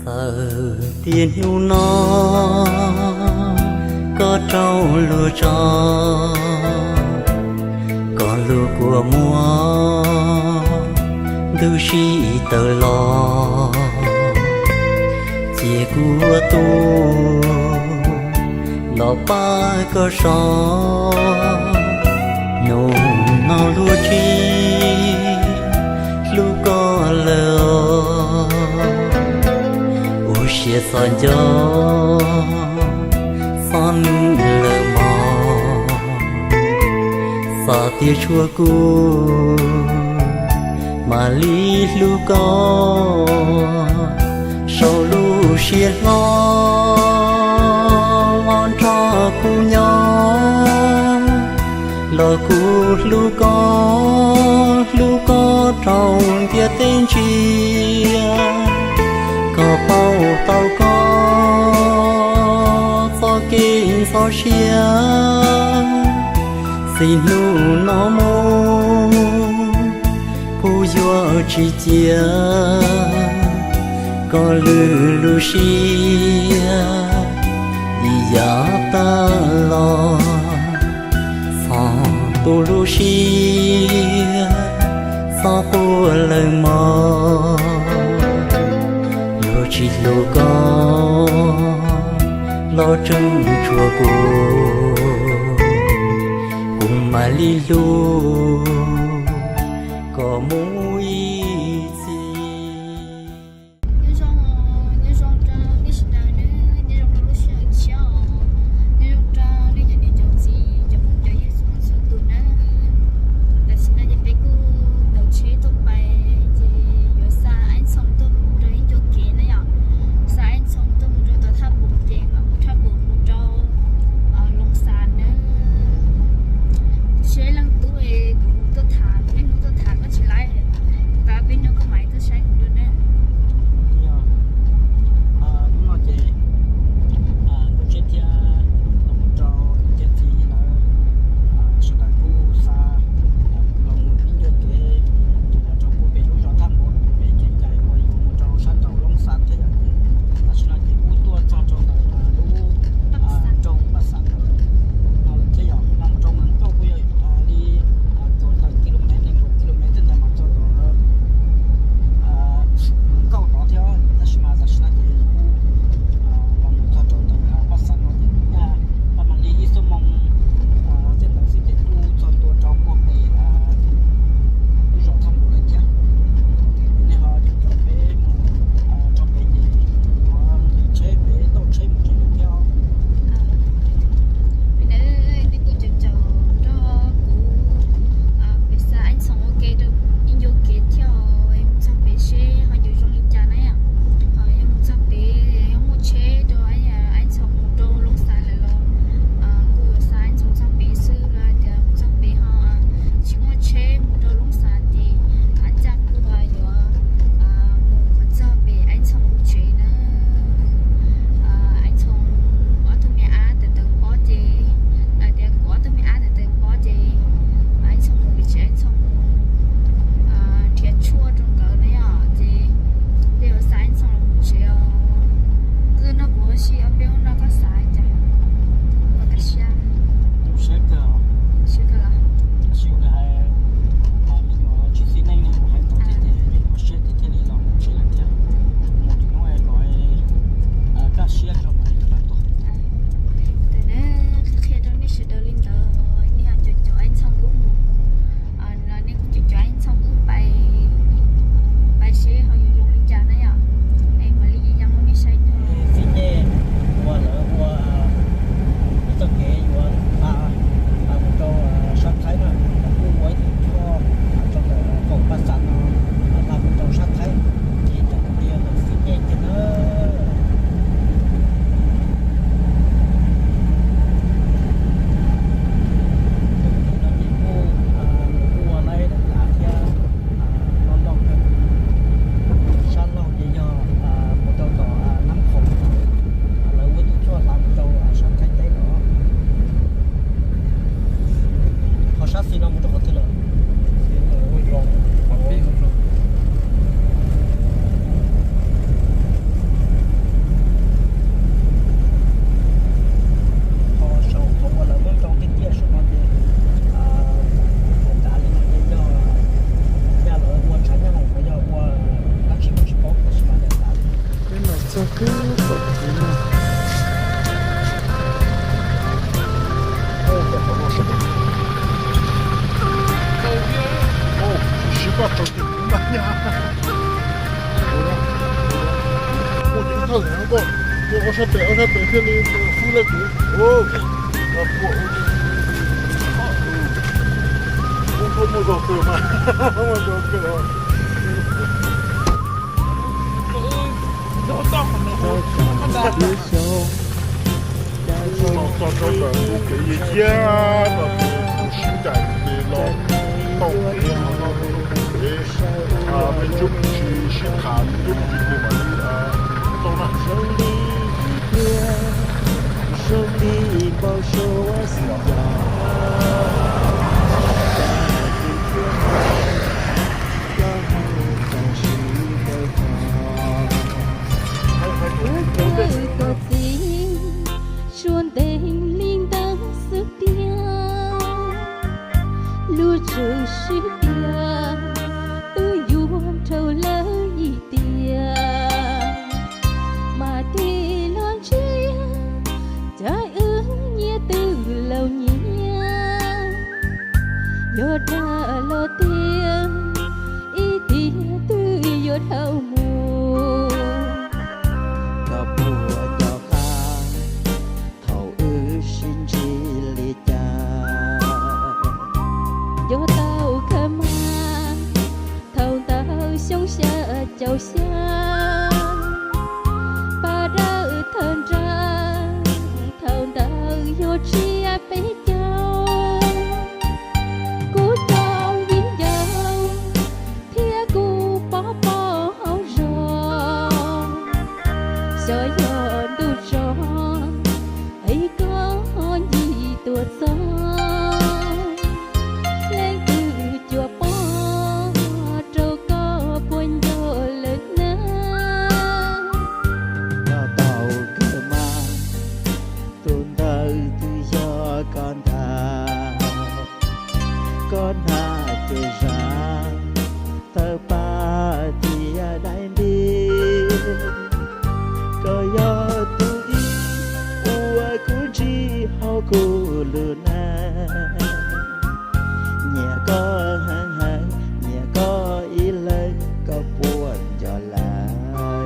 Txawm tias hnub no koj raug luag tso, koj lub kua muag ntuj sij tawm los, cia kuv ua tus los pab koj so. Hnub no luag tsis hlub koj lawm, ua siab txom nyem, txom nyem lawm mog. Xav tias tshuav kuv mam li hlub koj, sau lub siab hlo los nrog kuv nyob, los kuv hlub koj, hlub koj rau ntiaj teb ntsia. Koj paub tau koj txoj kev ntxhov siab, txij hnub no mus kuv yuav tsis cia koj lwm lub siab ib yam tag los. Txog tus lub siab txhob quaj lawm mog, luag tsis hlub koj los tseem tshuav kuv, kuv mam li hlub koj mus ib txhis. Nyob zoo, nyob zoo rau nej sawv daws nawb, nyob zoo rau lub sij hawm tshiab os. Nyob zoo rau nej cov niam cov txiv, cov phooj cov ywg txhua leej txhua tus nawb. Tam sim no ces peb kuj ntaus tsheb tuaj pais, ces yuav xa Aib Ntxhoo tuaj mus rau ib ncua kev na yom. Xa Aib Ntxhoo tuaj mus rau tom Thaj Npuas, ces mam mus Thaj Npuas mus rau Loo Xas nawb. Seb leej tub es kuv tuaj tham, leej hnub tuaj tham koj tsis laib. Txog twb pom kev no. Tsis koj tau ces kuv mas nyab. Ua ces thawj hais koj, ua ob sab tes ob sab tes thiaj li fwb lawm ces. Ua koj muaj zog kawg mas, muaj zog kawg. Txog rau ntawm kuv kev yig yag no ces kuv sib ncaim ces los tau kev no no kuv kev, me ntsis tsis sib tham, me ntsis tsis kis mam li tau na. Zoo li npau suav xwm yog, cas tus thiab koj, koj hais tam sim tau kho. Koj txiv, suav ntev li ntawd xwb tiag, lub tswv sib tiag twb yuav dhau lawm ib tiam, mas tig los ntsia cas wb nyias twb laus nyias, yog dag los tiag ib tiam twb yuav dhau mus. Koj puas nco qab thaum wb sib ntsib li cas? Nco tau kawg mas, thaum ntawd xyoo xya caum xya, pab dawb thawj nra, thaum ntawd yog tsiab peb caug. Kuv cov viv ncaus thiab kuv pov pob hauv zos, xyov yog ntuj tso es koj ho ncig tuaj txog, leej twg cuam pob rau koj puas nco lawm na? Nco tau kawg mas, tus ntawd twb yog koj ntag. Koj hnab ces zam tawg paj thiab daim nti, koj yog tus ib uas kuv ntsib hauv kuv lub neej. Nyiam koj heev heev, nyiam koj ib leeg, koj puas nco lawm?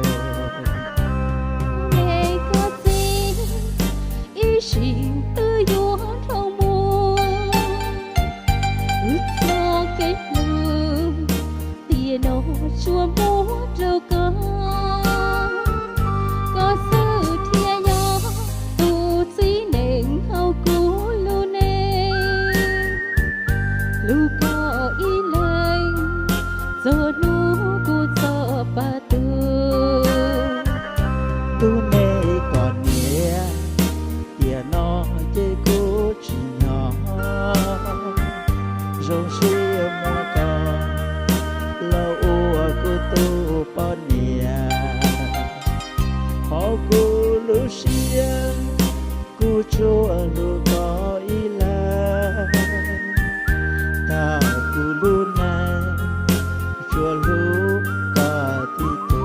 Kuv me koj txiv, ib sim twb yuav dhau mus, wb txoj kev hlub tiam no tsuas muab rau koj. Koj xwb thiaj yog tus txiv neej hauv kuv lub neej, hlub koj ib leeg txog hnub kuv txoj paj tus. Tus me koj niam, tiam no ces kuv tsis nyob, zoo siab muab koj los ua kuv tus poj niam. Hauv kuv lub siab, kuv tsuas hlub koj ib leeg, tag kuv lub neej tsuas hlub koj tib tug.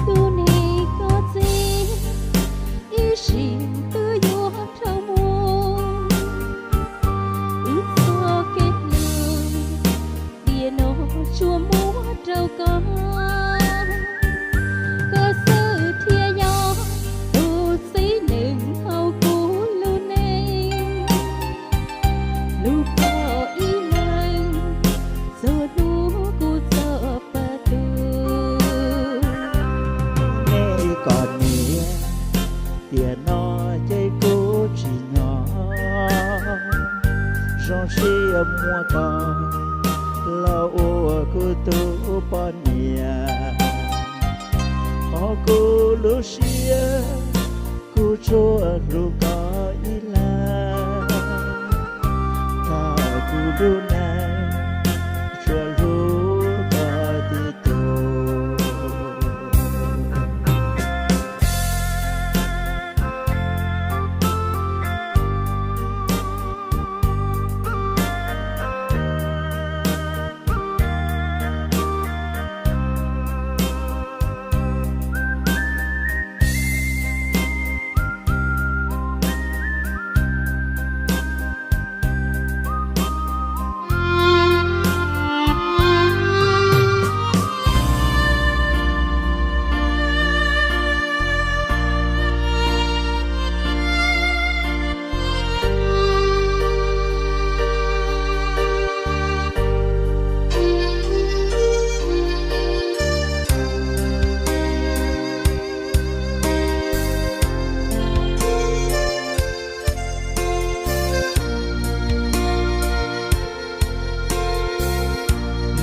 Tus neeg koj txiv, ib sim twb yuav dhau mus, wb txoj kev hlub tiam no tsuas muab rau koj. Koj xwb thiaj yog tus txiv neej hauv kuv lub neej, hlub koj ib leeg txog hnub kuv txoj paj tus. Me koj niam, tiam no ces kuv tsis nyob, zoo siab muab koj los ua kuv tus poj niam. Hauv kuv lub siab, kuv tsuas hlub koj ib leeg, Lub neej tsuas hlub koj tib tug.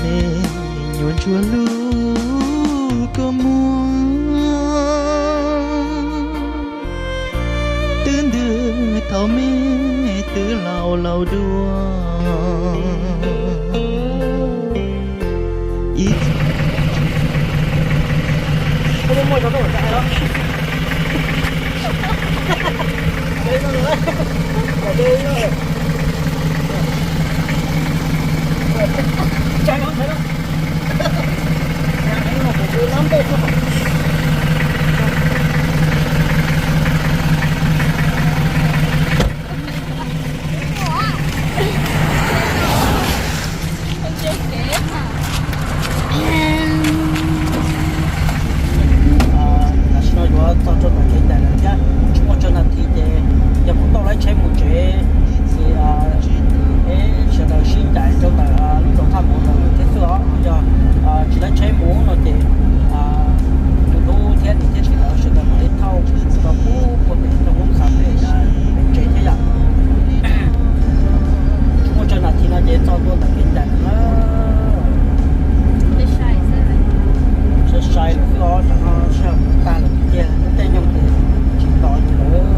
Me nyuam ntsuag hlub kua muag, twb ntws thaum me twb laus laus dua. Ib Tam sim no yuav txog rau tom kev ncaim lawm thiab, tsis muaj tsawg nas this ces yog kuv tau lawv tsheb mus tsev, ces sawv daws sib ncaim rau ntawm lub zos Thaj Npauv ntawd thiab xwb os. Yog tsis lawv tsheb mus no ces tus hlub thiab niam thiab txiv lawv sawv daws mam li thauj rau pub puag pem rau lub xav pem pem tsev thiab yom. Tsis muaj tsawg nas this no ces txog ntua ntawm kev ncaim lawm na. Sai sai lawm xwb os, tam no sij hawm tag lawm tiag, lub caij nyoog ces tsis tos yus lawm.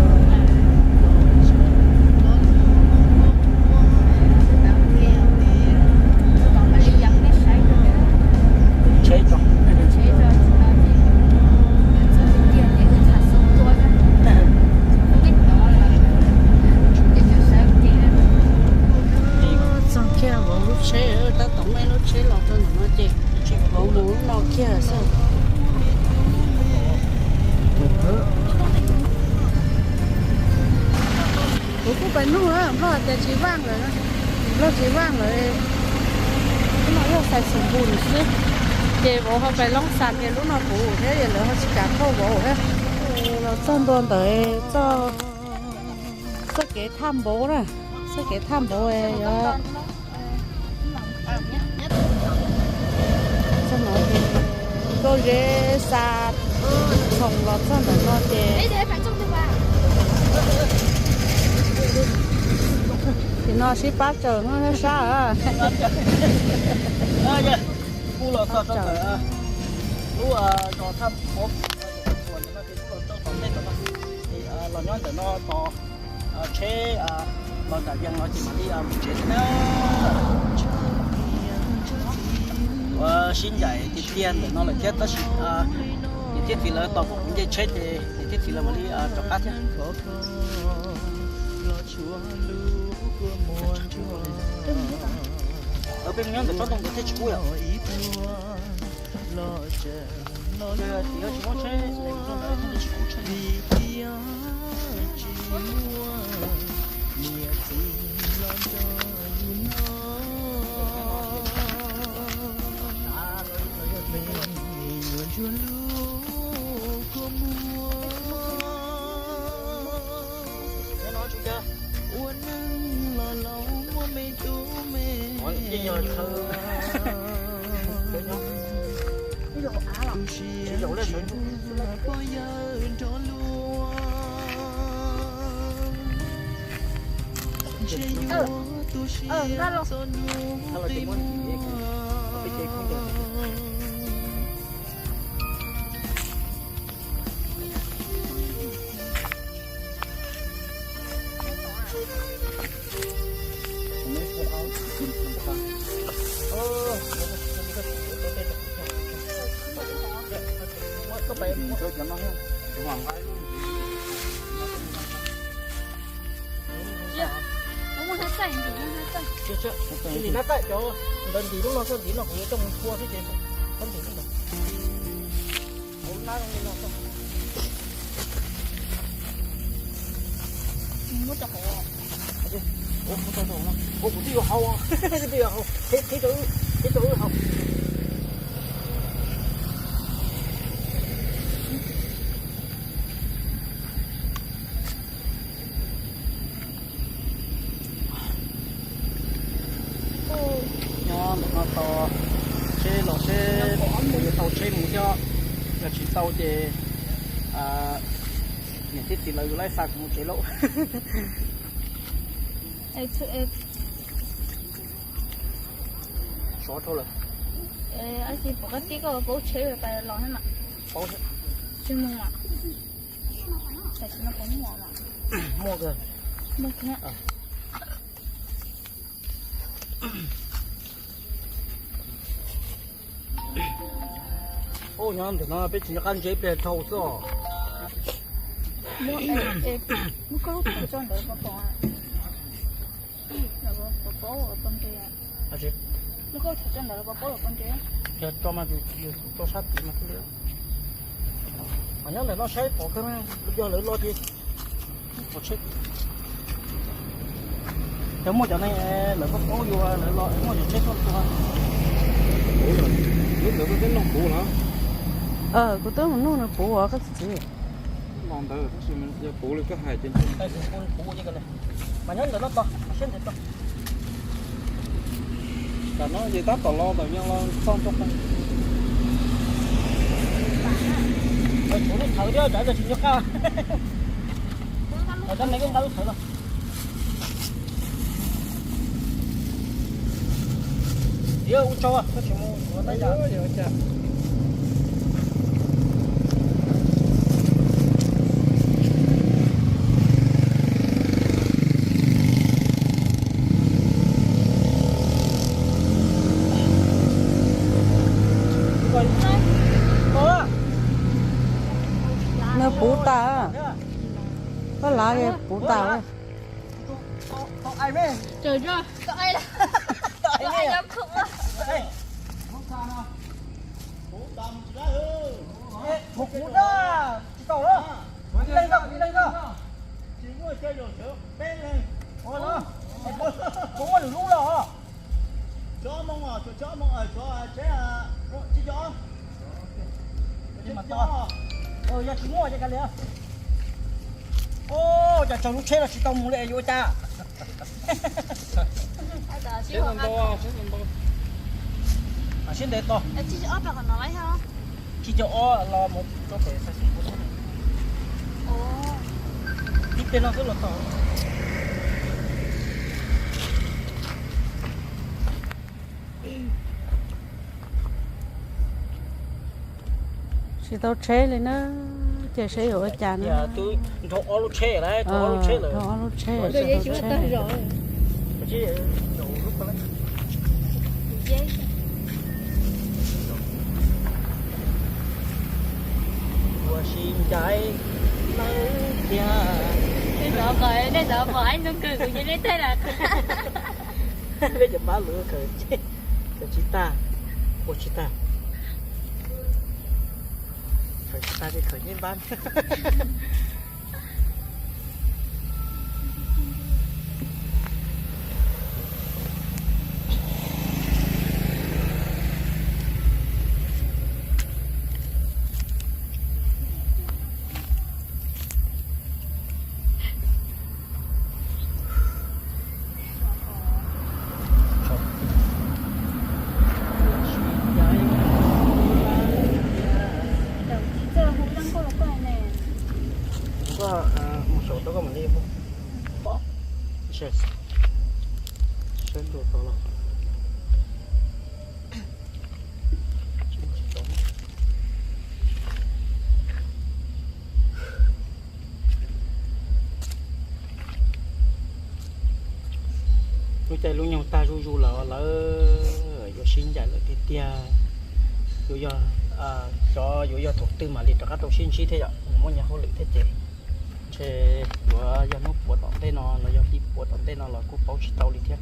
Tsheb tso. Txog kiag vauv lub tsheb, tab tom muaj ib lub tsheb los rau ntawm no ces vauv mus lub no kiag xwb. Kuv kuj pais nug, Nplog tias tsis vaaj lawm, Nplog tsis vaaj lawm. Lub no yog xais xum npus xwb, ces vauv ho pais loob xas kiag lub no kuv thiab, lawv ho tsis kam thauj vauv thiab. Los txog ntua ntawd, txoj kev Thaj Npauv na, txoj kev Thaj Npauv yog nkauj zeb xa txhoom los txog ntawm no ces, ces no sib pab tsaws no sab sab. Kuj los txog rau ntawm lub zos Thaj Npauv, no ces kuj los rau tom ntej tom no, ces los nyob ntawm no tos tsheb los nram Yees no ces mam li mus tsev xwb na. Ua sib ncaim tiag tiag ntawm no lawm thiab tab sis niam thiab txiv lawv tos kuv nce tsheb ces niam thiab txiv lawv mam li rov qab thiab. Peb mus nyob ntawm tsob ntoo ntawd thiaj tsis kub yom. Ntawd cov ntawd ntim lub no xwb, ntim no kuv yuav coj mus phua xwb ces txhob ntim lub ntawd. Hauv nab zoo li no xwb. Muab rau hauv. Ua kuv twb yuav haus, twb yuav haus, qhib rau wb, qhib rau wb haus. Nyob ntawm no tos seb los seb kuv yuav tau tsheb mus thiab, yog tsis tau ces niam thiab txiv lawv yuav laib xa kuv mus tsev lauj. Sov dhau lawm. Muaj kawg. Ua nyob ntawm no peb tsis nco qab ntsia ib pliag dhau xwb os. Tso mas, tso sab tid mas thiaj li. Nyob ntawm no saib pom kawg, yog lawv los ces pom tsheb. Cov muaj cov ne, lawv paub paub yus, lawv los muaj cov tsheb tuaj tua. Lub ntawd koj twb nug puv los? Kuv twb mus nug nws puv os koj txiv. Los ntawd tab sis yog puv li koj hais ces mas nyob ntawm no tos, siab ntev tos. Tam no ces tab tom los ntawm nyob los txog rau qhov. Tshuav lub thawv thiab, tsam ib pliag tsis nco qab. Koj me koj nqa lub thawv los. Tias ua tsaug, koj tsis mus ua tab yam. Nws puv tas, koj lav puv tas. Ua kuv na, tsis tau lawm. Ib leeg koj, ib leeg koj. Kuv muaj lwm lub los. Yog tsis muaj ces kav liam. Ua cas tsaug lub tsheb los tsis tau mus li yuav cas. Siab ntev tos. Tsib caug ob los mus rau pem Xais Xeem. Tib pliag no xwb los tau. Tsis tau tsheb li na, ces seb yuav ua cas na. Nrau ob lub tsheb lawm, nrau ob lub tsheb lawm. Ua si ncaim lawm tiag. Nej cov pab lawv khaws, khaws tsis tag, ua tsis tag. Khaws tsis tag ces khaws yeej npab. Mus saum rau koj mam li hu. Saib ntua tod los. Lub caij lub nyoog tag zuj zus lawm, lawv yuav sib ncaim lawm tiag tiag. Yuav yog Xyov yuav yog thaum twg mam li rov qab tau sib ntsib thiab yom, muaj nyias hauj lwm thiab ces ntshe yuav yog hnub puav tom ntej no los yog hli puav tom ntej no los kuj paub tsis tau li thiab.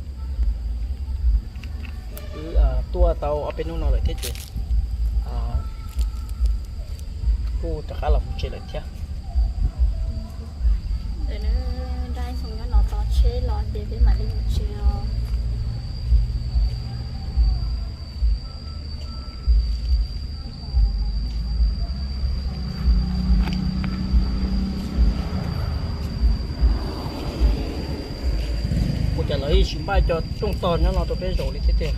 Wb tuaj tau ob peb hnub no lawm thiab ces kuj rov qab los mus tsev lawm thiab. Nrab Xyooj nyob no tso tsheb los ces peb mam li mus tsev os. Ua cas lawv yeej tsis npaj cov rooj tog nyob no rau peb zaum li thiab tiag.